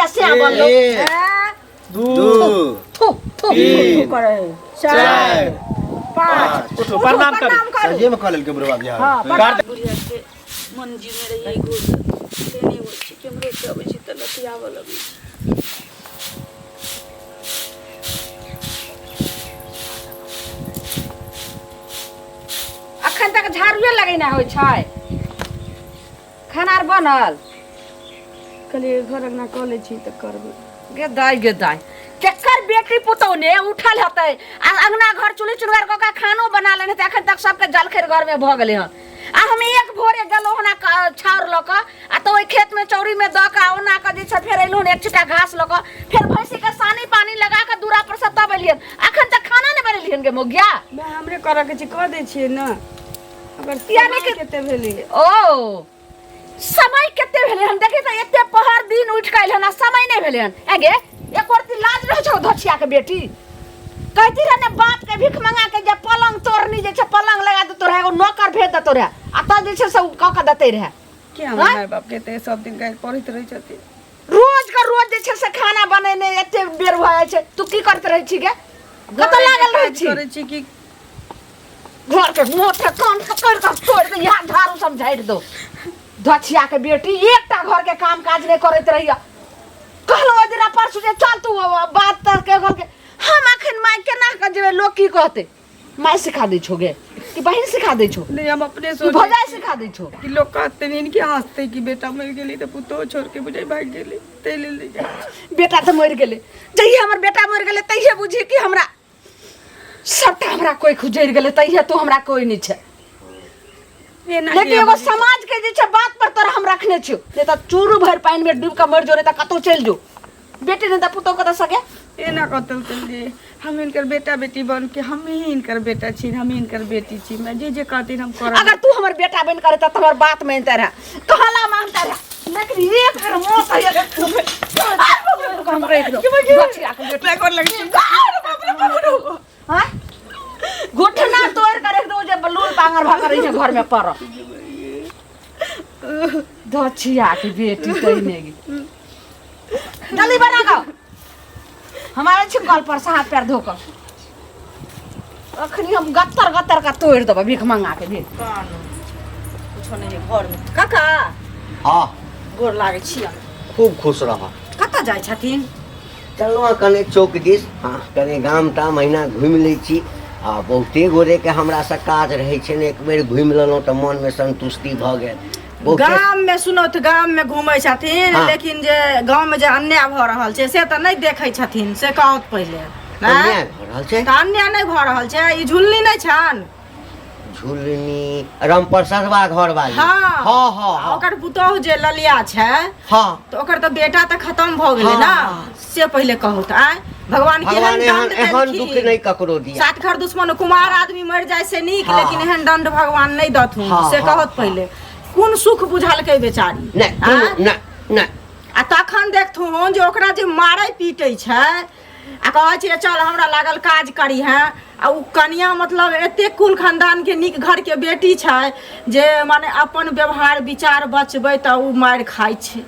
से बनलो एक, हैं? दू दू थू थू थू तीन, करे चार चारि पाँच उठू, प्रणाम करू। प्रणाम करू सहिए में कऽ लेलकै बुढ़वा बियाह हाँ प्रणाम बुढ़िया के मन जीने रहियै घूस से नहि होइ छै केम्हरो से अबै छै तऽ लतियाबऽ लगै छै। अखन तक झाड़ुए लगेना होइ छै। खाना आर बनल? कहलियै घर अंगना कऽ लै छी तऽ करबै। गे दाइ, गे दाइ, केकर बेटी पुतहु ने उठल हेतै आ अंगना घर चुल्ही चुनगार कऽ के खानो बना लेने हेतै, अखन तक सबके जलखै घरमे भऽ गेलै हन। आ हम एक भोरे गेलहुँ हन छाउर लऽ कऽ आ तऽ ओहि खेतमे चौरीमे दऽ कऽ ओना कऽ जे छै फेर एलहुँ हन एक छिट्टा घास लऽ कऽ, फेर भैंसीके सानी पानी लगा कऽ दूरा पर से तब एलियन। अखन तक खाना नहि बनेलियन गे मौगिया। माय, हमरे करऽ के छै, कऽ दै छियै ने। अगर यानी समय कि कते भेलै? ओ समय कते भेलै हन? देखी तऽ एते पहर दिन उठि कऽ एलहन आ समय नहि भेलै हन। आगे एक रत्ती लाज रहै छौ धोछिया के बेटी? कहती रहे ने बाप के भीख मंगा के जे पलंग तोड़नी जे छै पलंग लगा देतो रहे, एगो नौकर भेज देतो रहे आ तब जे छै से ओ कऽ के देते रहे। के हमर आँय? माय बाप के तऽ सब दिन गारि पढ़ैत रहै छथिन। रोज का रोज जे छै से खाना बनेने एते बेर भऽ जाइ छै। तू की करैत रहै छी गे? कतऽ लागल रहै काज छी? करै छी कि घर के मोथे कान पकड़ के तोड़ दे, यहाँ झाड़ू सब झाड़ि दो। धछिया के बेटी एकटा घर के काम काज नहीं करैत रहिया। कहलो ओहि दिना परसू जे चल तू बात तर के घर के, हम अखन माय केना के जेबै? लोग की कहते? माय सिखा दै छो गे कि बहिन सिखा दै छो? नहीं, हम अपने कि सोचै भौजाई सिखा दै छो? कि लोग कहते नहीं कि हंसते कि बेटा मर गेली तऽ पुतोह छोड़ के बुझाइ भागि गेली, ताहि लेल नहि जाइ छी। बेटा तऽ मरि गेलै। जहिया हमर बेटा मरि गेलै तहिये बुझी कि हमरा सबटा हमरा कोई खुजरि गेलै, तहिया तू हमरा कोई नहीं छै। एना लेकिन किया एगो बजै छी? समाज के जे छै बात पर तोरा हम रखने छियौ, नहीं तऽ चूरू भरि पानि में डूबि कऽ मरि जो, नहीं तऽ कतौ चलि जो। बेटी नहीं तऽ पुतोह कतऽ सके। एना कतौ चलि जे हम हिनकर बेटा बेटी बन के, हम ही हिनकर बेटा छी, हम ही हिनकर बेटी छी, मैं जे जे कहथिन हम करब। अगर तू हमर बेटा बन करे तऽ हमर बात मानते रह, कहला मानते रह, लेकिन एक बेर मौत होइए हम रख दो। बचिया के बेटी। मैं गोर लगै छी। बाप रे बाप रे। हाँ? घुटना तोड़ कर रख दो जे बलूल पांगर भागर रही घर में पर दछिया के बेटी तैने गी। जल्दी बना गो, हमारे छी कल पर से हाथ पैर धो कर अखनी हम गत्तर गत्तर का तोड़ देबै भीख मंगा के भी। कुछो नहीं है घर में काका। हाँ। गोर लागै छी। खूब खुश रह। कतऽ जाइ छथिन? चललहुँ हँ कने चौक दिस। हाँ, कने गाम ताम अहिना घुमि लै छी आ बहुते गोरेके हमरासँ काज रहै छै ने, एक बेर घुमि लेलहुँ तऽ मनमे सन्तुष्टि भऽ गेल। बहुते गाम में सुनो तऽ गाम में घूमै छथिन। हाँ। लेकिन जे गाँव में जे अन्याय भऽ रहल छै से तऽ नहि देखै छथिन, से कहत पहिले। अन्याय भऽ रहल छै? तऽ अन्याय नहि भऽ रहल छै? ई झुलनी नहि छनि? झुलनी रामप्रसादवा घर वाली? हाँ। हाँ हाँ आ हाँ। ओकर पुतोहु जे ललिया छै। हाँ। तऽ ओकर तऽ बेटा तऽ खतम भऽ गेलै ने। हाँ। से पहिले कहू तऽ आय भगवान भगवान केहन एहन दंड एहन दुख देलखिन? नहि ककरो दिया। सात घर दुश्मन कुमार आदमी मरि जाय से नीक। हाँ। लेकिन एहन दंड भगवान नहि दथुन। हाँ, से हाँ, कहत हाँ। पहिले कोन सुख बुझलकै बेचारी? नहि कोनो आँय? नहि नहि। आ तखन देखथुन जे ओकरा जे मारै पीटै छै आ कहै छै चल हमरा लागल काज करी है, आ उ कनिया मतलब एतेक कुल खानदान के नीक घर के बेटी छै जे माने अपन व्यवहार विचार बचबै तऽ उ मारि खाइ छै,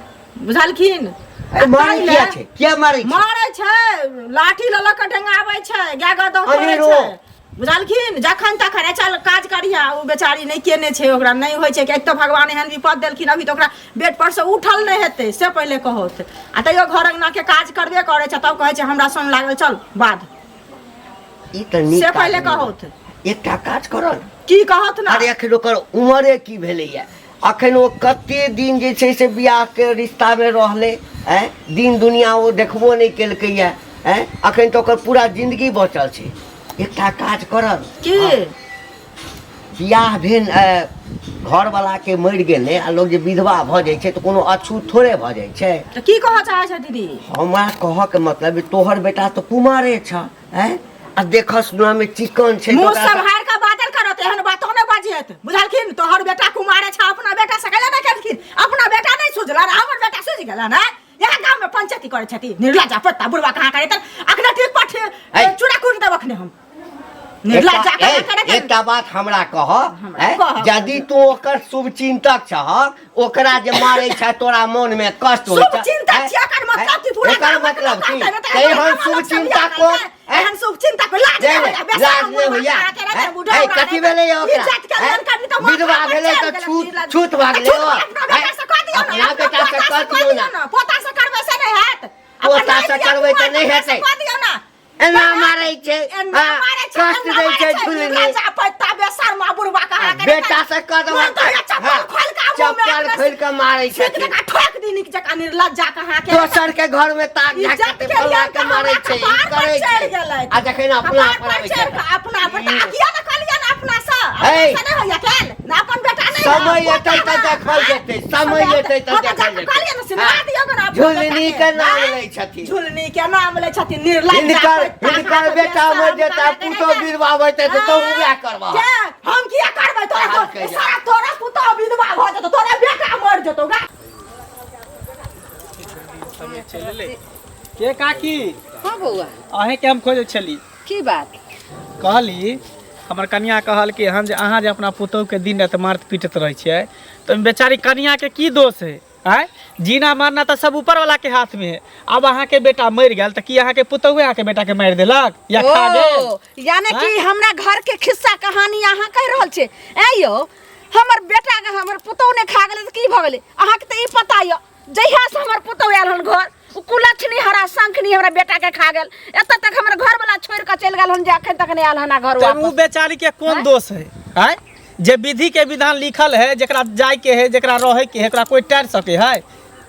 बुझलखिन? ए, मारै ताहि किया लए छै? किया मारै छै? मारै छै, लाठी लऽ लऽ कऽ डेंगाबै छै, गाय गदह करै अनेरो। छै, बुझलखिन? जखन तखन ए चल काज करिहे, ओ बेचारी नहि केने छै, ओकरा नहि होइ छै। एक तऽ भगवान एहन विपद देलखिन, अभी तऽ ओकरा बेड पर से उठल नहि हेतै, से पहिले कहत। आ तैयो घर अंगना के काज करबे करै छै, तब कहै छै हमरा संग लागल चल बाध। ई तऽ नीक से काज पहिले नहि कहत। भेल। एकटा काज करल। की कहत ना? अरे अखन ओकर उमरे की भेलैया? अखन ओ कते दिन जे छै से बियाह के रिश्ता मे रहलै, आँय दिन दुनिया ओ देखबो नहि केलकैया, आँय अखन तऽ ओकर पूरा जिंदगी बचल छै। एकटा काज करल। की? बियाह भेल, घरवला के मरि गेलै आ लोग जे विधवा भऽ जाइ छै तऽ कोनो अछूत थोड़े भऽ जाइ छै। तऽ की कहऽ चाहै छै दीदी? हमरा कहऽ के मतलब तोहर बेटा तऽ कुमारे छ, आँय आ देखऽ सुनऽ मे चिकन छै। मुँह सम्हारि कऽ बाजल करत, एहन बातो नहि बाजियत, बुझलखिन? तोहर बेटा कुमारे छ, अपना बेटा से कैला नहि केलखिन? अपना बेटा नहि सुझलन, हमर बेटा सुझि गेलन? आँय यहाँ गाँव में पंचायती करै छथि निर्लज्ज पत्ता बुढ़वा कहाँ करे तर अखने ठीक पर ऐ। चूड़ा कूट देब अखने हम। निर्लज्ज एकटा- कहाँ ए, करे तर? एकटा बात हमरा कह, हमरा ए, कह। यदि तू ओकर शुभचिंतक छह, ओकरा जे मारै छै तोरा मन में कष्ट होइ शुभ छै, चिंतक ए, छियै, एकर मतलब की पूरा एकर गामक मतलब लोक की कहतै ने, तऽ तै एहन हम शुभ चिंता को एहन शुभ चिंता को लाज नहि, नहि होइया, नहि, लाज बेशरम नहि होइया। बुढ़बा के रहतै, हैं? बुढ़ा ऐ, उड़ा कथी रहतै। भेलै ओकरा? इज्जत के हैं? लेल करनी तऽ माथा विधवा पर भेलै चढ़ि तऽ गेलै, छूत निर्लज्ज। छूत भऽ गेलै छूत ओ। अपना बेटा से कऽ दियौ ने, अपना बेटा से पोता कऽ दियौ ने। ने, पोता से करबै से नहि हैत। अपन पोता नहि से दिअ, करबै तऽ कुमार नहि बेटा से हेतै। कऽ दियौ ने। एना मारै छै एना हाँ, मारै छै, कष्ट एना दै मारै छै छै, झुलनी निर्लज्ज आ पैता बेशर्म आ बुढ़बा के अहाँके बेटा से कऽ देबऽ मोन तऽ होइया चप्पल हाँ, खोलि कऽ मुँहमे चप्पल अपना खोलि कऽ मारै नीक छथिन जकाँ ठोकि दी नीक जकाँ निर्लज्जा के अहाँके दोसर के घर में ताक झाक इज्जत के के फल्ला लिए के मारै छै ई कपार पर करै चढ़ि छै गेलै। आ जखन अपना कपार पर पर आबै छै चढ़ि कऽ अपना पर तऽ आ किया ने कहलियै ने अपना सँ है। अपना सँ नहि होइया कैल ना अपन बेटा नहि समय है, एतै तऽ पोता है। देखल जेतै, समय एतै तऽ हँ, देखल जाकऽ जेतै। कहलियै ने सुना हाँ। दियौ ने अपना झुलनी बेटा के नाम आँय? लै छथिन। झुलनी के नाम लै छथिन निर्लज्ज हिनकर पैता हिनकर हाथ बेटा बेशरम मरि जेता कहाँ के पुतोह नहि विधवा होइतै तऽ तोहू वएह करबह के हम किया करबै तोरा हाथ तो के जा। सारा तोरा पुतोह विधवा भऽ जेतौ तोरा बेटा मरि जेतौ गा के काकी हाँ बौआ अहें के हम खोजै छली की बात कहली हमर कनिया कहल कि हन जे अहाँ जे अपना पुतोहुके दिन राति मारत पीटैत रहै छियै तऽ ओहिमे बेचारी कनियाके की दोष है आँय जीना मारना तऽ सब ऊपर वाला के हाथ में है अब अहाँके बेटा मरि गेल तऽ की अहाँके पुतोहुए अहाँके बेटा के मारि देलक या खा गेल ओ यानी कि हमरा घर के खिस्सा कहानी अहाँ कहि रहल छियै ऐं यौ हमर बेटा के हमर पुतोहु नहि खा गेलै तऽ की भऽ गेलै अहाँके तऽ ई पता यऽ जहिया से हमर पुतोहु आयल हन घर ओ कुलक्षणी हरा शंखनी हमरा बेटा के खा गेल एतऽ तक हमर घरवला छोड़ि कऽ चलि गेल हन जे अखन तक नहि आयल हन घर तऽ ओ वापस बेचारी के कोन दोष है आँय जे विधि के विधान लिखल है जेकरा जाय के है जेकरा रहे के है ओकरा कोई टार सके है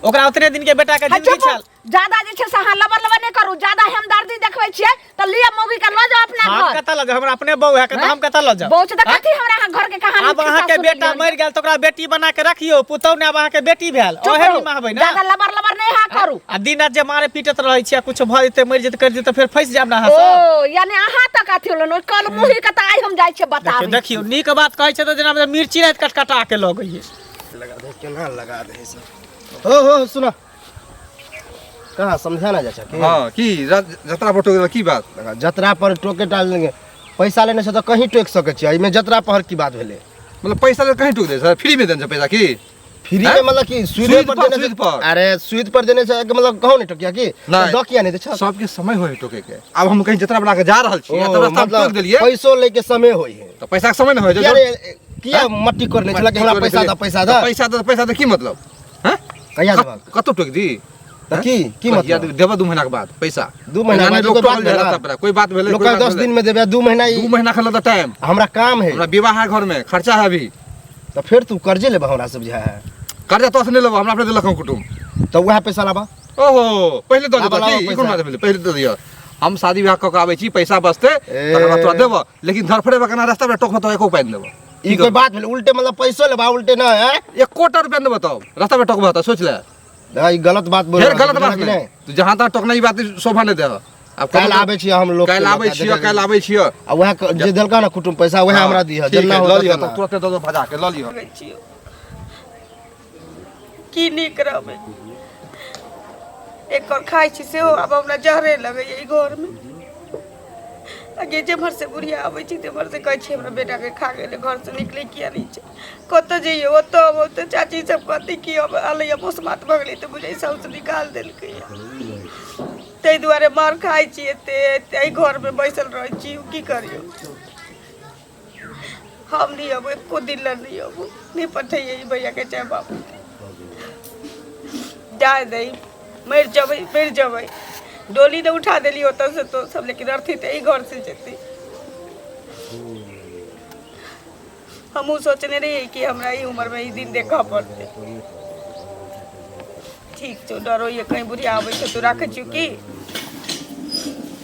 ओकरा उतने दिन के बेटा के हाँ, जिंदगी चुप छल ज्यादा जे छै से अहाँ लबर लबर नहि करू ज्यादा हमदर्दी देखबै छियै तऽ लिअ मौगी के लऽ जाउ अपना हम घर कतऽ लऽ जाउ हमरा अपने बहू है तऽ हम कतऽ लऽ जाउ बहू छै तऽ कथी हमरा अहाँ घर के कहानी आब अहाँ के बेटा मरि गेल तऽ ओकरा बेटी बना के रखियौ पुतहु ने आब अहाँ के बेटी भेल ओहे निमाहबै ने ज्यादा लबर लबर नहि अहाँ करू आ दिन राति जे मारे पीटैत रहै छियै कुछ भऽ जेतै मरि जेतै करि जेतै फेर फँसि जायब ने अहाँ सब ओ यानी अहाँ तक अथी होलन ओहि कल मुही के तऽ आइ हम जाइ छियै देखियौ बताबै देखियौ नीक बात कहै छै तऽ जेना मिर्ची राति कटकटा के लगैए लगा दे केना लगा दे सब हो हो सुना कहाँ समझा ना जा सके हाँ की जतरा पर टोक की बात लगा, जतरा पर टोके डाल देंगे पैसा लेने से तो कहीं टोक सके छियै एहिमे जतरा पर की बात भेलै मतलब पैसा ले कहीं टोक दे सर फ्री में देने छै पैसा की फ्री हैं? में मतलब कि सूद सूद पर पर, देने सूद पर। अरे सूद पर देने से के मतलब कहूँ नहीं टोकिया की नहीं। दऽ किया नहीं दै छह सबके समय होय टोके के आब हम कहीं जतरा बना के जा रहल छी ओ, तब रास्ता में मतलब टोक देलियै पैसो लेके समय होई है तऽ पैसा के समय न होय किया रे किया मट्टी करने छला कि हमरा पैसा दऽ पैसा दऽ पैसा दऽ पैसा दऽ की मतलब हैं कहिया देबहक कतौ टोक दी तऽ की की कहिया मतलब देबऽ 2 महीना के बाद पैसा 2 महीना एना बाद नहि लोक कोई बात टोकल जाय भेलै? रास्ता पर कोई बात भेलै लोग कोई बात 10 भेलै? दिन में देबे 2 महीना 2 महीना खल तऽ टाइम हमरा काम है हमरा विवाह है घर में खर्चा है अभी तऽ फेर तू कर्जे लेबह हमरा से बुझा है कर्जा तो से नहीं लेबो हमरा अपने देलक हँ कुटुम तऽ वएह पैसा लाबा ओहो पहिले दऽ लाबा, देतऽ लाबा की ई पैसा। कोन बात भेलै पहिले दऽ दिअ हम शादी विवाह कऽ के आबै छी पैसा बचतै ए। तकर बाद तोरा देबऽ लेकिन धरफड़ेबऽ केना रास्ता पर टोकबऽ तऽ एको पाइ नहि देबऽ ई कोई बात भेलै उल्टे मतलब पैसो लेबा उल्टे ना है एकोटा रुपया नहि देबऽ तब रास्ता पर टोकबऽ तऽ सोच ले ई गलत बात बोल फेर रहल गलत छी, बात बुझलह कि नहि तू जहाँ तहाँ टोकना ई बात शोभा नहि देह आब काल्हि आबै छियै हम लोग काल्हि आबै छियै काल्हि आबै छियै आ वएह जे देलका ने कुटुम पैसा वएह हमरा दिह ठीक जेना है, हो लऽ लिअ तेना। तब तुरते दऽ दो भजा के लऽ लिअ लगै छियौ की नीक रहबै एकर खाइ छी सेहो आब हमरा जहरे लगैए ई घरमे आगे जेम्हर से बुढ़िया आबै छै तेम्हर से कहै छै हमरा बेटाके खा गेलै घरसँ निकलै किया नहि छै कतऽ जइयै ओतऽ अबै तऽ चाची सब कहतै कि अब एलैए मौसमात भऽ गेलै तऽ बुझै साउस निकालि देलकै ताहि दुआरे मार खाइ छी एते एते एहि घरमे बैसल रहै छी की करियौ हम नहि अबू एको दिन लए नहि अबू नहि पठैयै ई भैयाके चाहे बाबूके जाय दै मरि जेबै मरि जेबै डोली ने उठा देली ओतऽ से तो सब लेकिन अर्थी तऽ एहि घर से जेतै हमहूँ सोचने रहियै कि हमरा ई उम्रमे ई दिन देखऽ पड़तै ठीक छौ डर होइए कहीं बुढ़िया आबै छै तऽ राखै छियौ की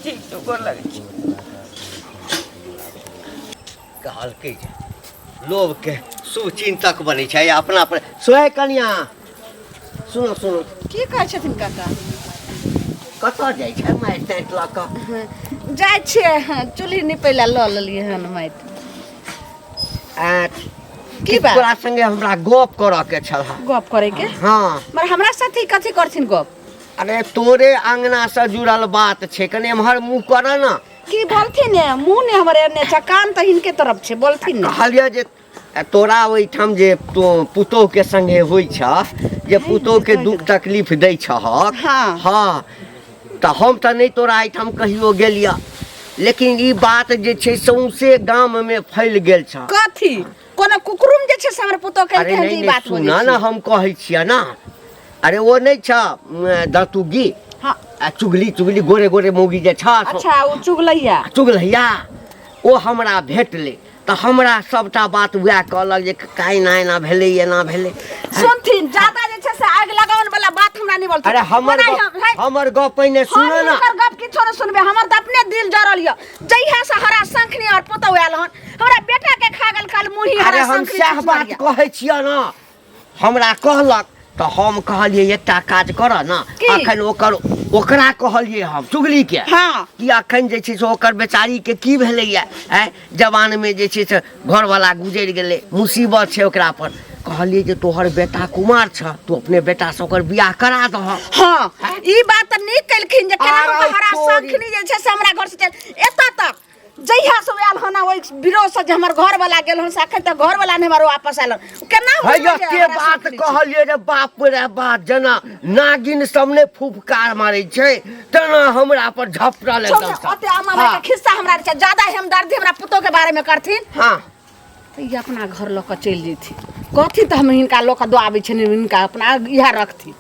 ठीक छौ गोर लगै छी कहलकै जे लोभके शुभचिन्तक बनै छै अपना पर सोहे कनिया सुनो सुनो की कहै छथिन काका कतऽ जाइ छै मारि ताटि लऽ कऽ जाइ छियै हँ, चूल्ही निपै लए लऽ लेलियै हन माटि आ, की बात? तोरा संगे हमरा गप करऽ के छल गप करैके हँ मगर हमरा साथे कथी करथिन गप अरे तोरे अंगना से जुड़ल बात छै कनि एम्हर मुँह कर ने की बोलथिन ने मुँह ने हमर एने छै कान तऽ हिनके तरफ छै बोलथिन ने कहलियै जे तोरा ओहिठाम जे पुतोहके संगे होइ छह जे पुतोहके दुख तकलीफ दै छहक। हाँ। हाँ, तऽ हम तऽ नहि तोरा एहिठाम कहियो गेलियह, लेकिन ई बात जे छै सौंसे गाममे फैल गेल छ। कथी कोनो कुकुरुम जे छै से हमर पुतोह अरे केलकै हन नहि जे ई नहि बात बजै सुनऽ ने छी? हम कहै छियै ने। अरे ओ नहि छ दतुगी। हाँ। आ चुगली चुगली गोरे गोरे मौगी जे छ। अच्छा, ओ चुगलैया। चुगलैया ओ हमरा भेटलै तऽ हमरा सबटा बात वएह कहलक जे का एना एना भेलै, एना भेलै। सुनथिन, ज्यादा जे छै से आगि लगाउन वाला बात हमरा नहि बोलथिन। अरे हमर ओना गप हम- है, हमर गप पहिने हम सुनऽ ने। हुनकर गप किछो नहि सुनबै, हमर तऽ अपने दिल जरल यऽ। जहिया से हरा शंखनी और पुतहु आयल हन, हमरा बेटा के खा गेल कल मुही अरे हरा हम शंखनी सएह छुछुनर बात यऽ। कहै छियै ने। हमरा कहलक तऽ हम कहलियै एकटा काज करऽ ने। की? अखन ओकर ओकरा कहलियै हम चुगली के। हाँ। कि अखन जे छै से ओकर बेचारी के की भेलैया, आँय, जवान में जे छै से घरवाला गुजरि गेलै, मुसीबत छै ओकरा पर। कहलियै जे तोहर बेटा कुमार छ, तू अपने बेटा से ओकर बियाह करा दह। हाँ, ई बात तऽ नीक केलखिन जे केना आर हरा तोरी। शंखनी जे छै से हमरा घर से चल एतऽ तक जहिया से आयल हन ओहि विरोध से जे हमर घर वाला गेल हन से अखन तक घर वाला नहि हमर वापस आयल हन। केना है बुझबै जे के हरा बात शंखनी छै? कहलियै रे बाप रे बाप, जेना नागिन सब ने फुफकार मारै छै तेना हमरा पर झपटल छोड़ एकदम ने, से। ओते अम्मा माय के हाँ। खिस्सा हमरा छै, ज्यादा हमदर्दी हमरा पुतोह के बारे में करथिन। हाँ। तऽ ई अपना घर लऽ कऽ चलि जैथिन, कहथिन तऽ हम हिनका लऽ कऽ दऽ आबै छियनि, हिनका अपना इएह रखथिन।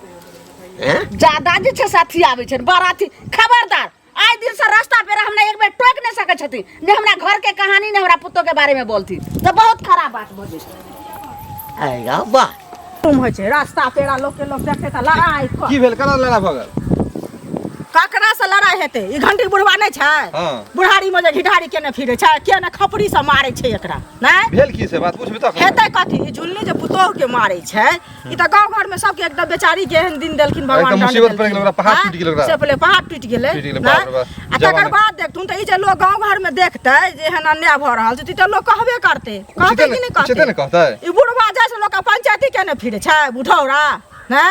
हैं? ज्यादा जे छै से अथी आबै छनि बड़ अथी। खबरदार, आइ दिन से रास्ता पे हमरा एक बेर टोकि नहि सकै छथिन, ने हमरा घर के कहानी ने हमरा पुतोह के बारे में बोलथिन तऽ बहुत खराब बात भऽ जेतै। अरे वाह। तुम होइ छै रास्ता पेड़ा लोक के लोक देखते तऽ लड़ाइ कर। की भेल, केना लड़ाइ भऽ गेल? ककरा से लड़ाइ हेतै? ई घंटी बुढ़वा नहि छै? हाँ। बुढ़ारी में जे घिढारी केने फिरे छै, केने खपड़ी से मारै छै एकरा, नहि? भेल की से बात पूछबी तखन। हेतै कथी? ई झुलनी जे पुतोह के मारै छै, ई तऽ गाँव घर में सबके एकदम बेचारी के एहन दिन देलखिन भगवान, एकदम दंड मुसीबत पड़ि गेलै देलखिन। ओकरा, पहाड़ हाँ? टूटि गेलै ओकरा। से पहिले पहाड़ टूटि गेलै, टूटि गेलै, नहि? बाप रे बाप। आ तकर जवान। बाद देखथुन तऽ ई जे लोग गाँव घर में देखतै जे एहन अन्याय भऽ रहल छै, तऽ ई तऽ लोग कहबे करतै, कहतै कि नहि उचिते ने कहतै? कहतै। ई बुढ़वा जाइ छै लोक के पंचायती केने फिरे छै, बुढ़ौरा, नहि?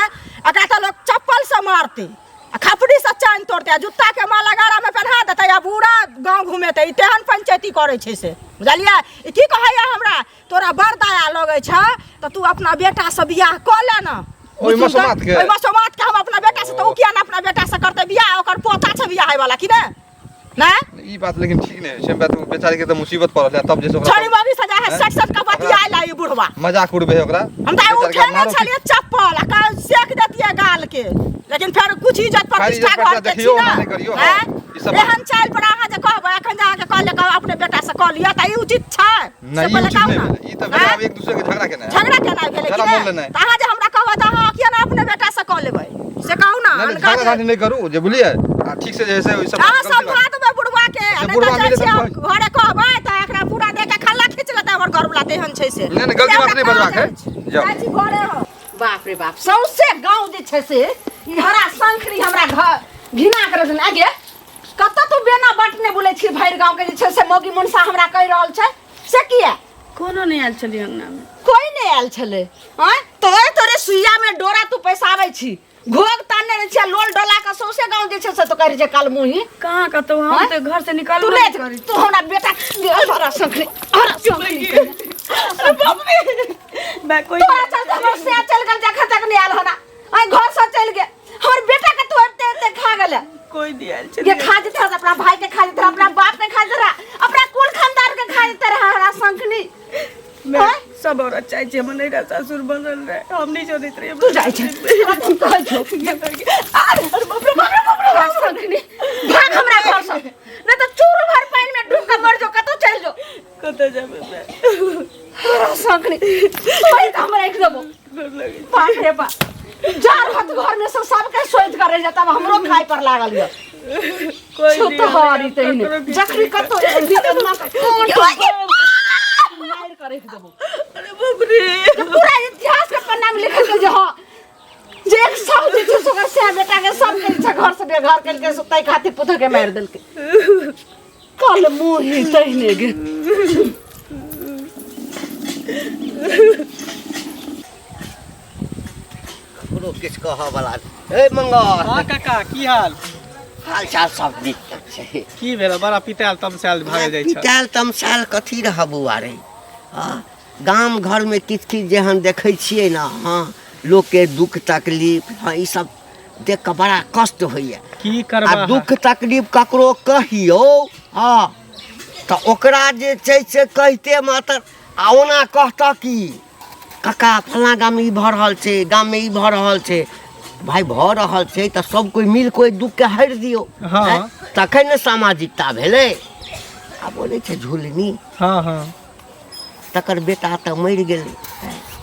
एकरा तऽ लोग चप्पल से मारतै, आ खपड़ी से चानि तोड़तै, आ जूता के माला गड़ा में पहिना देतै, आ पूरा गाँव घुमेतै। ई तेहन पंचायती करै छै से, बुझलियै? ई की कहैया हमरा, तोरा बड़ दया लगै छ तऽ तू अपना बेटा से बियाह कऽ ले ने। ओहि मसोमात के? ओहि मसोमात के हम अपना बेटा से, तऽ ओ किया ने अपना बेटा से करतै बियाह? ओकर पोता छै बियाह वाला कि नहि? नहि? ई बात लेकिन ठीक नहि छै, बात बेचारी के तऽ मुसीबत पड़ल है तब जे से ओकरा छोड़ी मम्मी सजा है सट सट के बतियाय ला ई बुढ़वा। मजाक उड़बे है ओकरा। हम तऽ बेचारी के उठेने मारो छलियै चप्पल आ काल्हि सेक देतियै गाल के, लेकिन फेर कुछ इज्जत खाली इज्जत प्रतिष्ठा घर के छी देखियौ, ने। ओना नहि करियौ, हाँ। हैं? ई सब एहन चालि पर अहाँ जे कहबै एखन जे अहाँके कहले कहब अपने बेटा से कऽ लिअ, तऽ ई उचित छै? नहि, से ई पहिले उचित कहू नहि ने। भेलै। ई तऽ भेलै हैं? आब एक दूसरे के झगड़ा केनाइ। झगड़ा केनाइ भेलै कि झगड़ा नहि? मोल लेनाइ। तऽ अहाँ जे हमरा कहबै तऽ अहाँ किया ने अपने बेटा से कऽ लेबै से कहू ने। नहि, नहि, अनका झगड़ा जे- झाँटी नहि करू जे बुझलियै, आ ठीक से जे है से ओहि सब अहाँ गलती बात। समझा देबै बुढ़वा के, अच्छा, नहि तऽ बुढ़वा जाइ मिले छियै तऽ हम घरे कहबै तऽ एकरा पूरा देह के खल्ला खींच लेतै हमर घरवला, तेहन छै से। नहि, नहि, गलती बात नहि बजबाक है। जाउ। जाइ छी घरे हम। बाप रे बाप, सौंसे गाँव जे छै से ई हरा शंखरी हमरा घर घिना के रखने। आगे कतऽ तू बेना बटने बोलै छी भरि गाँव के जे छै से मौगी मुनसा हमरा कहि रहल छै से किया? कोनो नहि आयल छलै अंगना में। कोई नहि आयल छलै। आँय, तोरे तोरे सुइया में डोरा तू पैसाबै छी, घोघ तानने रहै छी, आ लोल डोला के सौंसे गाँव जे छै से तो कहै छै काल मुही। कहाँ कतौ हम आँय? तऽ घर से निकलबो तू नहि नहि करै छी। तू हमरा बेटा हरा शंखरी, हरा शंखरी। अरे बाप रे, मैं कोई तोरा चलते हमर से चलि गेल जखन तक नहि आयल हना। आइ घर से चलि गेल हमर बेटा के, तू एते एते खा गेले। कोई नहीं आयल ये छलै। खा जेते रह, अपना भाई के खा जेते रह, अपना बाप के खा जेते रह, अपना कुल खानदान के खा जेते रह हरा शंखनी। मैं आँय? सब औरत चाहे छै हमर नैहरा सासुर बनल रहे, हम नहीं जनैत रहियै। तू जाइ छै, तोरा हम कहै छौ। अरे बाप रे बाप रे बाप रे। हरा शंखनी, भाग हमरा घर से, नहीं तऽ चूर भर पानि में डूब के मर जो, कतौ चलि जो। कतऽ जेबै मैं? हरा शंखनी, तोरी तऽ हम राखि देबो। गोर लगै छी। बाप रे बाप, जा रहत घर में से सबके सोचि करे जे तब हमरो खाय पर लागल यऽ। कोई छो नहीं तो हारी आयल, तहिने ककरो किछु जखनी नहि। कतौ कोन मारि के राखि देबो। अरे बाप रे, जे पूरा इतिहास के पन्ना में लिखल छै जे हाँ जे एक सब जे छै से ओकर सएह बेटा के सब के छै घर से बेघर केलकै, से ताहि खातिर पुतोह के मारि देलकै। कल मुही तहिने गे। ककरो किछु कहऽ वाला नहि। ए मंगल। हाँ काका, की हाल? हाल चाल सब नीक छै। की भेल, बड़ा पितायल तमसायल भागल जाइ छ? पितायल तमसायल कथी रह बौआ रे? हाँ, गाम घरमे किछु किछु जे हम देखै छियै ने, हँ, लोकके दुःख तकलीफ, हँ, ई सब देख कऽ बड़ा कष्ट होइए। की आ करबा दुःख तकलीफ ककरो कहियौ, हँ, तऽ ओकरा जे छै से कहिते मात्र आ ओना कहतऽ कि काका फलाँ गाममे ई भऽ रहल छै, गाममे ई भऽ रहल छै। भाय, भऽ रहल छै तऽ सब कोइ मिल कऽ ओहि दुःखके हरि दियौ। हँ। तखन ने सामाजिकता भेलै। आ बोलै छै झुलनी। हँ हँ तकर बेटा तऽ मरि गेलै।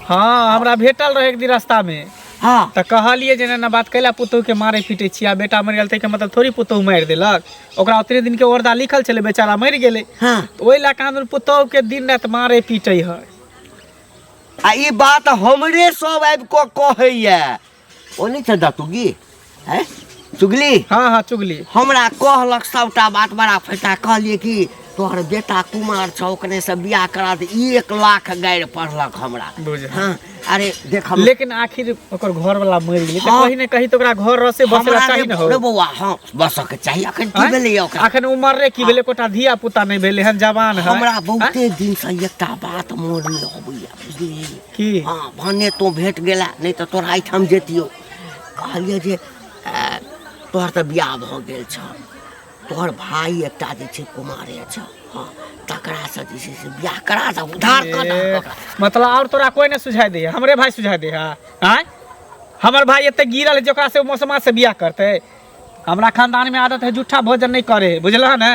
हँ, हमरा भेटल रहै एक दिन रास्तामे। हँ। तऽ कहलियै जे एना बात कैला पुतोहुके मारै पीटै छी? आ बेटा मरि गेल ताहिके मतलब थोड़ी पुतोहु मारि देलक? ओकरा ओतने दिनके औरदा लिखल छलै, बेचारा मरि गेलै। हँ। तऽ ओहि लए कऽ पुतोहुके दिन राति मारै पीटै है। आ ई बात हमरे सब आबि कऽ कहैया। ओ नहि छै दतुगी हैं चुगली? हँ हँ, चुगली। हमरा कहलक सबटा बात बड़ा फटा। कहलियै कि तोहर बेटा कुमार छौ, ओकरे से बियाह करा दे। 1 लाख गारि पढ़लक हमरा। बुझ। हँ, अरे देख हम लेकिन आखिर ओकर घर वाला मरि गेलै तऽ हँ। कहीं ने कहीं तऽ ओकरा घर रसे बसे हमरा चाही रे ने हो। रे बौआ, हँ, बसके चाही। अखन की आँय? भेलैया ओकरा? अखन उमर रे की भेलै, एकोटा धिया पुता नहि भेलै हन, जवान है। हमरा बहुते दिन से एकटा बात मोनमे अबैया, बुझलियै? की? हँ, भने तोँ भेट गेला, नहि तऽ तोरा एहिठाम जैतियौ। कहलियै जे तोहर तऽ बियाह भऽ गेल छौ, तोहर भाय एकटा जे छै कुमारे छौ, हँ, तकरासँ जे छै से बियाह करा दह, उद्धार कऽ दहक ए, ओकरा। मतलब और तोरा कोई नहीं सुझाई दे, हमरे भाई सुझाई दे है? आँय, हमर भाई एते गिरल है जे ओकरा से मौसमा से बियाह करते? हमरा खानदान में आदत है जूठा भोजन नहीं करे, बुझल ने?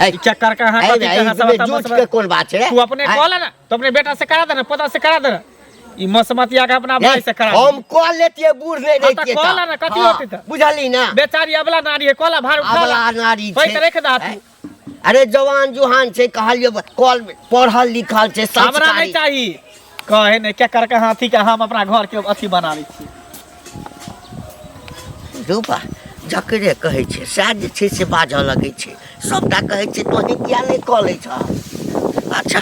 ऐ, ई चक्कर के अहाँ ऐ कथी रे, के अहाँ सब एहिमे एतऽ जूठ मसमा- के कोन बात छै रे? तू अपने आँय? कह ले ना, तो अपने बेटा से करा दे ना, पोता से करा दे ना, ई मसमतिया के अपना भाई से करा दे। हम कह लेतियै बूढ़ नहीं हाँ, तऽ रहितियै। कह ले ना, कथी हाँ, होतै तऽ? बुझली ना? बेचारी अबला नारी है, कला भार उठा अबला नारी पैत छै। रख दा तू। अरे जवान जुहान छै, कहलियै कल पढ़ल लिखल छै, हमरा नहीं संस्कारी। चाही। कहे नहीं क्या करके हाथी के हम अपना घर के अथी बना लै छी। रूपा, जकरे कहै छै सएह जे छै से बाजऽ लगै छै। सभटा कहै छै तोही किया नहि कऽ लै छह? अच्छा,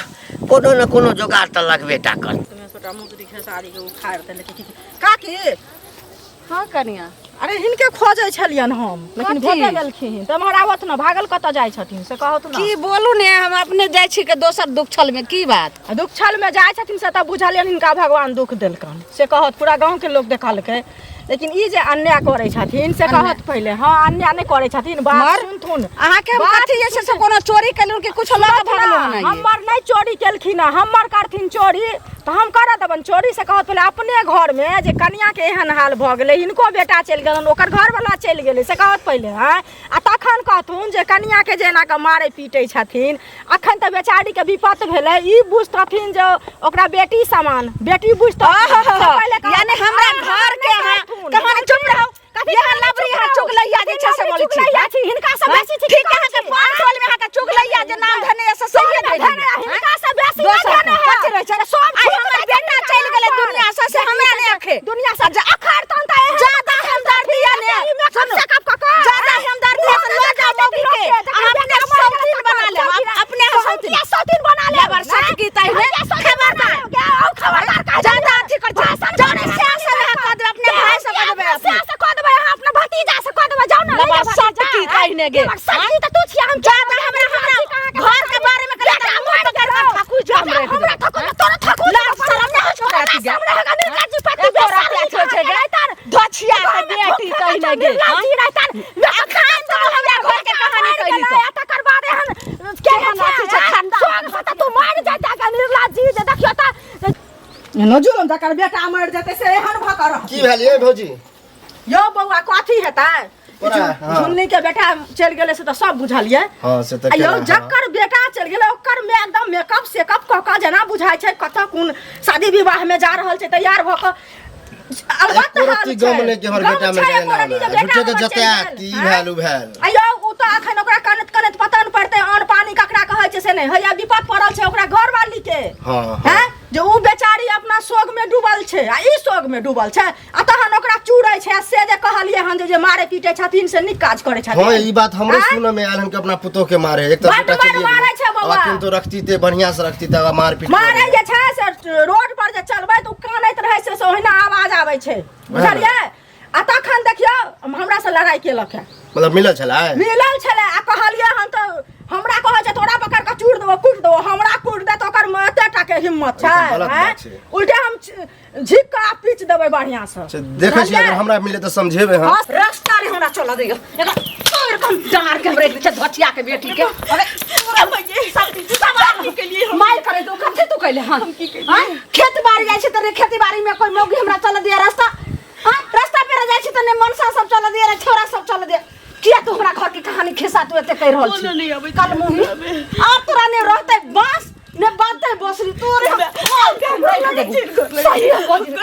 कोनो ने कोनो जोगाड़ तऽ लगबे टा कर। छोटा मुसरी खेसारी के उखाड़ देलकै। काकी। हँ कनिया। अरे हिनके खोजै छलियनि हम, लेकिन कथी? भेटे गेलखिन तऽ एम्हर आबत ने, भागल कतऽ जाइ छथिन से कहत ने। की बोलू ने, हम अपने जाइ छी के दोसर दुख में की बात। आ दुःख में जाइ छथिन से तऽ बुझलियनि हिनका भगवान दुख देलकनि से कहत, पूरा गाँवके लोक देखलकै। लेकिन ई जे अन्याय करै छथिन से कहत पहिले। हँ, अन्याय नहि करै छथिन, बात मर। सुनथुन। अहाँके हम बात कथी जे छै से कोनो चोरी केलहुँ कि कुछो लऽ कऽ भागलहुँ हन? हमर नहि चोरी केलखिन हँ, हमर करथिन चोरी तऽ हम करऽ देबनि चोरी से कहत पहिले। अपने घरमे जे कनियाके एहन हाल भऽ गेलै, हिनको बेटा चलि गेलनि, ओकर घरवला चलि गेलै, से कहत पहिले। आँय, आ तखन कहथुन जे कनियाके जे एना कऽ मारै पीटै छथिन, अखन तऽ बेचारीके विपत्त भेलै, ई बुझतथिन जे ओकरा बेटी समान बेटी बुझतथिन से पहिले कहत। यानी हमरा अहाँ घर के नहि अहाँ करथुन। कहानी चुप रहू। कथी यहाँ कहानी लबरी चुप यहाँ रहू? चुगलैया जे छै से कथी बोलै छी। चुगलैया छी? हिनका से बेसी छी? ठीक, अहाँके पाँच टोल में अहाँके चुगलैया जे नाम धने से सहिए धने, धने हिनका से बेसी नहि दोसर धने है। कथी रहै छै? सब आइ झूठ हमर रहै छै बेटा हिनका चलि गेलै पर। दुनिया से, से हमरा नहि अखे। दुनिया से जे अखाड़ तहन तऽ एहन ज्यादा हमदर्दी है ने। ई मेकअप सुनू। सेकअप कऽ कऽ, ज्यादा हमदर्दी है तऽ लऽ जाउ मौगी के। अहाँ अपने सौतीन बना लेब, अपने सौतीन। हम सौतीन बना लेब। लेबर सच की तै ने। खबरदार। खबरदार कहै छै। ज्यादा अथी कर छै। जाने से से अहाँ कऽ देबै, अपने भाय से कऽ देबै। से से कऽ देबै, अहाँ अपना भतीजा से कऽ देबै, जाउ ने। लबा सट की तहिने गे। सट की तऽ तू छियै, हम ज्यादा हमरा हमरा घर के बारे में कहले तऽ मुँह पकड़ के ठकुइ जो हमरे। हमरा ठकुइ तोरा ठकुइ। लाज शरम नहि होइ छौ तोरा अथी गे? हमरा हेगा निर्लज्ज पति एको राति अथी होइ छै गे? धोछिया के बेटी तहिने गे। निर्लज्ज रहतन। अखन तू हमरा घर के कहानी कहली तऽ तकर बाद एहन केहन अथी छै खानदान। सोग से तऽ तू मरि जाता गे निर्लज्ज जे देखियो तऽ जुलम जकर बेटा मरि जेतै से एहन भऽ कऽ रहतै। की भेल ये भौजी? यौ बौआ, कथी हेतै? कोना? हाँ। झुन्नी के बेटा चलि गेलै से तऽ सब बुझलियै। हाँ, से तऽ आ यौ केना, हाँ। जकर बेटा चलि गेलै ओकर में एकदम मेकअप सेकअप कऽ कऽ जेना बुझाइ छै कतऽ कोन शादी विवाह में जा रहल छै, तैयार भऽ कऽ। अलबत्त एको हाल रत्ती छै। गम नहि कि हमर गम बेटा छै मरि गेलै एको रत्ती एना जे ओना। बेटा झूठे के हमर चलि जतायत गेल। कि ई हाँ? भेल उ भेल। आ यौ उ तऽ अखन ओकरा कनैत कनैत पता नहि पड़तै, अन्न पानी ककरा कहै छै से नहि हैया। विपद पड़ल छै ओकरा घरवाली के। हाँ, हाँ। हैं जे उ बेचारी अपना शोक में डूबल छै आ ई शोक में डूबल छै आ तहन ओकरा चूरै छै। आ से जे कहलियै हन जे जे मारे पीटे छथिन से नीक काज करै छथिन? हाँ, ई बात हमरो आँय? सुनऽ में आयल हन कि अपना पुतोह के मारे एक तऽ बड्ड बेटा मार चलिए मारै छै गेलै। बौआ। अब अखन तो रखती ते बढ़िया से रखती तऽ मार पीट मारे जे छै से रोड पर जे चलबै तऽ उ कानैत रहै छै से ओहिना आवाज आबै छै, बुझलियै? आ तखन देखियौ हमरा से लड़ाई केलक है। मतलब मिलल छलै? मिलल छलै आ कहलियै हम तऽ हमरा कहै छै तोरा पकड़ कऽ चूर देबो, कूट देबो। हमरा कूट दे तऽ ओकर एते टा के हिम्मत छै ई तऽ गलत आँय? बात छै। उल्टे हम झीक कऽ आ पीच देबै बढ़िआँ से से देखै छी अगर हमरा मिले तऽ समझेबै हम हाँ, रास्ता रे हमरा चल दियो एकरा तोड़ कम डार के हम रख दै छै धचिया के बेटी के अरे सब के लिए मार करे तो कथी तू कैले हां हम की कैले खेत बाड़ी जाइ छै त रे खेती बाड़ी में कोई मौगी हमरा चल दिया रास्ता हां रास्ता पे जाइ छै त ने मनसा सब चल दिया रे छोरा सब चल दिया किया तू हमरा घर के कहानी खिस्सा तू एते कहि रहल छी कल मुही आ तोरा ने रहते बांस ने बांधते बसरी तोरे हम सही हम बोल तू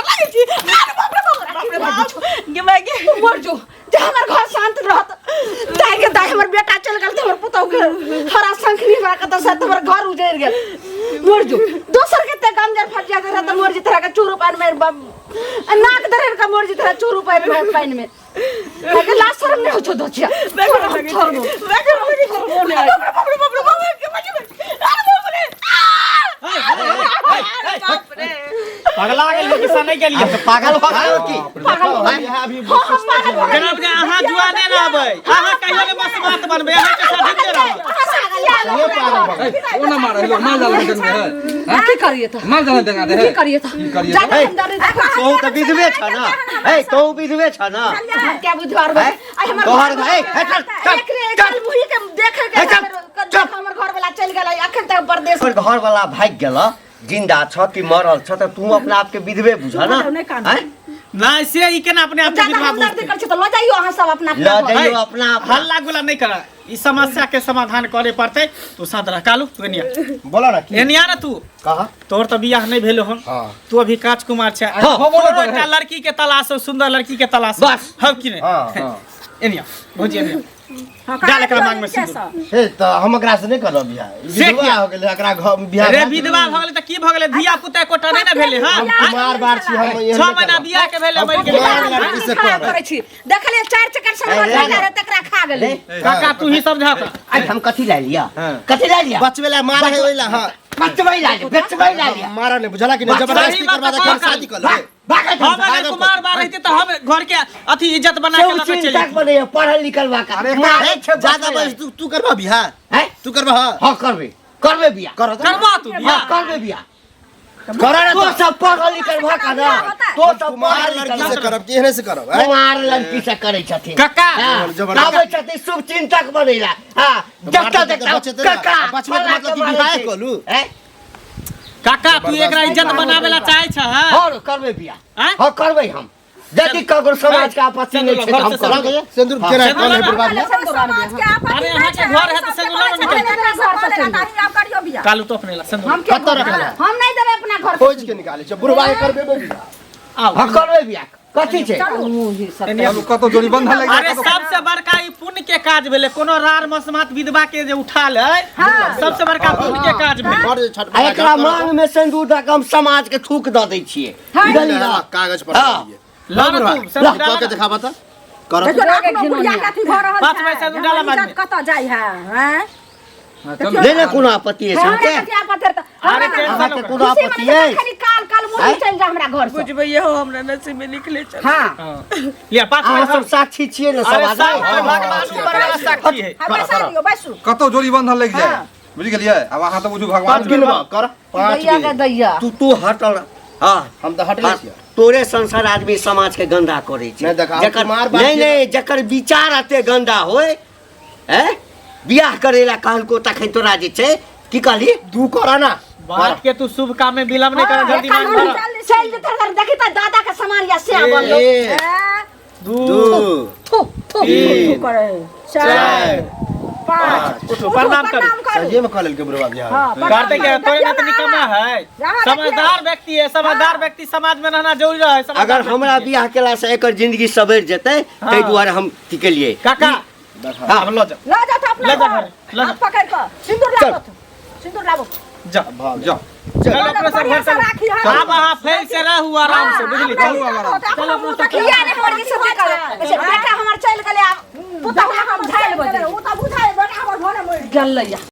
मर जो जे हमर घर शांत रहत दाइ के दाइ हमर बेटा चल गेल त हमर पुतहु के हरा शंखनी हमरा कतऽ से हमर घर उजड़ गेल मर जो दोसर के ते गंजर फटिया दे रहत मर जी तरह के चूरू पानि में नाक दरे के मर जी तरह चूरू पानि में पानि में अगे लाज शरम नहीं हो छो धचिया छोड़ दो पगला गेल किसा नहीं गेलियै तऽ पागल भऽ गेल की पागल हो गए। हाँ, हम पागल हो गए। जनाब जे अहाँ जुआ नहि रहबै अहाँ कहियो ने बस बात बनबै अहाँ के साथ नहि रहब सहिए पागल भऽ गेल ओ ना मारे लोग माल जाला देंगे है की करिए तो माल जाला देंगे की करिए तो की करिए ज्यादा हम डरे तोहू तऽ विधवे छ ना ए तोहू विधवे छ ना हम क्या बुझवार बा आई हमर तोहर घर ए, ए, चल, चल, एकरे चल। एकल मुही के देखे के ए, चल, चल। हमर घर वाला चल गेलै अखन तक परदेश तोहर घर वाला भागि गेल जिंदा छ कि मरल छ तऽ तू अपना आपके विधवे बुझ ना नहि कानू। आँय? नहीं से ई केना अपने आप के ज्यादा विधवा हम दर्द बुझतै कर छी तऽ लऽ जाइयो अहाँ सब अपना लऽ अपना घर। जाइयो अपना अपना हल्ला गुल्ला नहीं कर ई समस्या के समाधान करे पड़तै तू साथ रह कालू तू एनिया बोला ना की एनिया ना तू कहा तोहर तऽ बियाह नहीं भेलो हन हाँ। तू अभी काच कुमार छै हाँ, तोरो एकटा लड़की के तलाश हो सुंदर लड़की के तलाश हो। बस। हौ कि नहीं हाँ हाँ एनिया भौजी एनिया हाँ, डाल एकरा कहाँ मांग में दियौ सिंदूर। हे तऽ हम एकरा से नहीं करब बियाह ई से विधवा किया? हो गेलै एकरा घर बियाह रे भए गेलै। विधवा भऽ गेलै तऽ की भऽ गेलै धिया पुता एकोटा नहि ने भेलै हँ हम कुमार बार छी हम एहन छह नहि महीना करब। बियाह के भेलै हम मरि गेलै कुमार हम लड़की से खराब करब करै छी देखलियै चारि चक्कर से हमर ए, बेटा रे। रहे तकरा खा गेलै काका तू ही समझा ओकरा। आइ हम कथी लए लिया कथी लए लिया बचबे ला मार है ओहि ला हाँ बचबै लए लिया बेचबै लए लिया मारा नहीं बुझला कि नहीं जबरदस्ती सही बात करवा दे तो हम कह। शादी कर ले भाग हम अगर कुमार बार रहती तऽ हम घर के अथी इज्जत बना के लऽ के चलि चिंता बने पढ़ल लिखल बा का अरे मारे छै ज्यादा बस तू तू करबा बियाह हैं तू करबा हाँ हां करबे करबे बियाह कर तो। करबा तू हां बियाह करबे बियाह करा ना तो तो सब पढ़ल लिखल भा का ना तो सब कुमार पढ़ल लड़की लिखल से करब कि एहने से करब हैं? कुमार लड़की से करै छथिन काका हाँ, जबरदस्त। आबै छथिन शुभ चिंतक बनैला हाँ मारते जतऽ तऽ देखता बचेतै ना। काका बचबै के फलाँ मतलब के कि मारै बियाह छै। कऽ लू। हैं? काका तू एकरा इज्जत बनावे ला चाहे छ हां और करबै बियाह आँय? हाँ करबै हम यदि ककरो समाज के आपत्ति नहीं छै तऽ हम सिंदूर करबै लगा सिंदूर केना सिंदूर कौन है लगा। बर्बाद है? समाज के आपत्ति अरे नहि अहाँके छै, घर है तऽ सबके सिंदूर लगा कहै छै, निकल। अपना घर से चलि जाउ, करियौ बियाह। कालू तो अपने ला सिंदूर हम के कतऽ रखल है? हम नहीं देबै अपना घर खोज के निकाले छै बुढ़वा के करबे बियाह आओ हाँ करबै बियाह कथी छै एनिया चलू कतौ जोड़ी बंधन लागि अरे सबसे बड़का ई पुण्य के काज भेलै कोनो रार मसमात विधवा के जे उठा ले सबसे बड़का पुण्य के काज भेलै बड़ जे छठ आ एकरा मांग में सिंदूर दऽ कऽ हम समाज के थूक दऽ दै छियै बुझलियै ने? कागज पर हाँ। दिए ला ना तू सिंदूर कह डाला के ना। दिखाबा त कर देखियौ ने, एखनो बुढ़िया के अथी भऽ रहल पाँच छै। पैसा दू डाला हमर मांगमे। इज्जत कतऽ जाइ है हैं? नहि ने कोनो आपत्ति अछि हमरा अहाँके कथी आपत्ति है तऽ- अरे हमरा टेंशन अहाँके ओकरा। कोनो खुशी आपत्ति मनेबै अछि खाली काल काल मुँह आँय? चलि जा हमरा घर से बुझबैये हो हमरा नसीब में लिखले चल हाँ हाँ। लिया पाँच अहाँ पैसा सब साक्षी छियै ने सब अरे आदमी सब भगवान ऊपर वाला साक्षी है हाँ, बैसा दियौ, बैसू। कतौ जोड़ी बंधन लागि जाए बुझि गेलियै आब अहाँ तऽ बुझू भगवान पाँच गिनबा कर पाँच दैया के बेर। दैया तू तू हटल हाँ हम तऽ हटले छियै तोरे संसार आदमी समाज के गंदा करै छै नहि देखा, हम जकर कुमार बात नहीं छियै। नहीं जकर विचार एते गंदा होय हैं बियाह करे ला कहलको तखन तोरा जे छै की कहली तू कर ना बात के तू शुभ काम में विलंब नहीं कर जल्दी मांग भर चल जेतै घर देखी तऽ दादा के सामान या से बनलो एक दू दू थू थू तीन करे चारि पाँच उठो प्रणाम करू प्रणाम करू सहिए में कह लेलकै बुढ़वा बियाह हाँ, प्रणाम करते क्या करू। तोरे देखियौ में तो ना, निकम्मा है यहाँ समझदार व्यक्ति है समझदार व्यक्ति समाज में रहना जरूरी है समझदार अगर हमरा व्यक्ति के। बियाह केला से एकर जिंदगी सवरि जेतै ताहि दुआरे हम की केलियै काका हाँ अब लो जाओ लऽ जाउ तऽ अपना लऽ जा घर घर, लऽ जा। हाथ पकड़ि कऽ सिन्दूर लाबो सिन्दूर लाबो जा जाओ चलो अपना सब घर बढ़िआँ से चलो राखी हँ। अब अहाँ फैल से रहू आराम से बुझली चलू आब आराम से। चलो अपना सब किया ने हमर ई सब देखल बेटा हमर चलि गेलै आब पुतहु हम झाइल बजे ओ तऽ बुझाइ बेटा हमर भने मरि गेलैया।